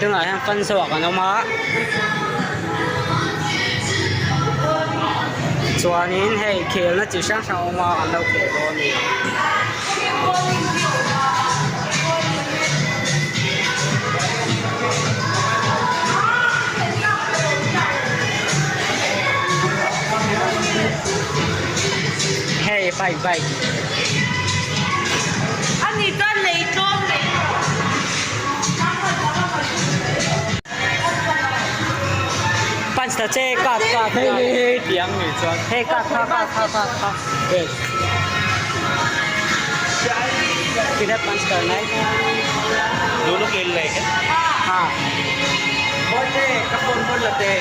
tunah hian fan zawk an awm a chuanin hei khelna chi hrang hrang a awm a an lo khel dawn a ni. Hei bike bike. Ani chuan lei tlawm lei Punch ta che kat kat Hei hei hei tiang ni chuan. Hei kat kha kha kha kha kha. Yes. किधर पंच करना है दोनों खेल रहे हैं हाँ बोलते का फोन बोल लेते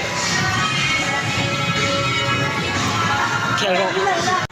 खेल रहा हूँ।